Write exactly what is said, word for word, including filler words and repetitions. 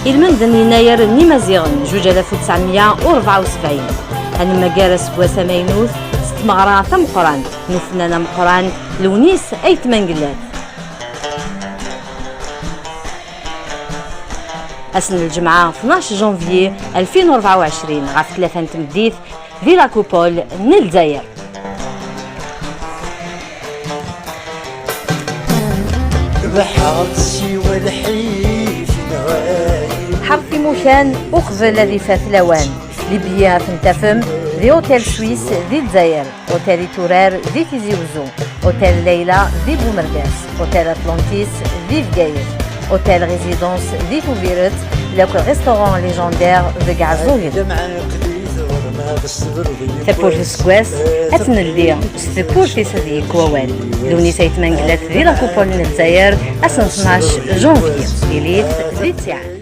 Ilmend n Yennayer n Yimaziɣen zuǧ alaf u tesɛemya u rebɛa u sebɛin. Ad nemmager aseggas amaynut s tmeɣra tameqqrant n ufennan ameqqran Lewnis Ayt Mengellat. Ass n lǧemɛa, tnac janvier alfin u rebɛa u ɛecrin, ɣef tlata n tmeddit, di la Coupole n Lezzayer. Beḥṛet siwa lḥif nɣayi. Ḥeṛṛet imukan uqbel ad ifat lawan. Libya ad ten-tafem di Hôtel Suisse di Lezzayer, Hôtel Iturar di Tizi Uzzu, Hôtel Layla di Bumerdas, Hôtel Atlantis di Bgayet, Hôtel Résidence di Tubiret, lakk restaurant légendaire deg Ɛeẓẓugen. Tawwurt n useggas ad tt-neldi s tewwurt-is ad yekk wawal. Lewnis Ayt Mengellat di la Coupole n Lezzayer, ass n tnac janvier, ilit di ttiɛad.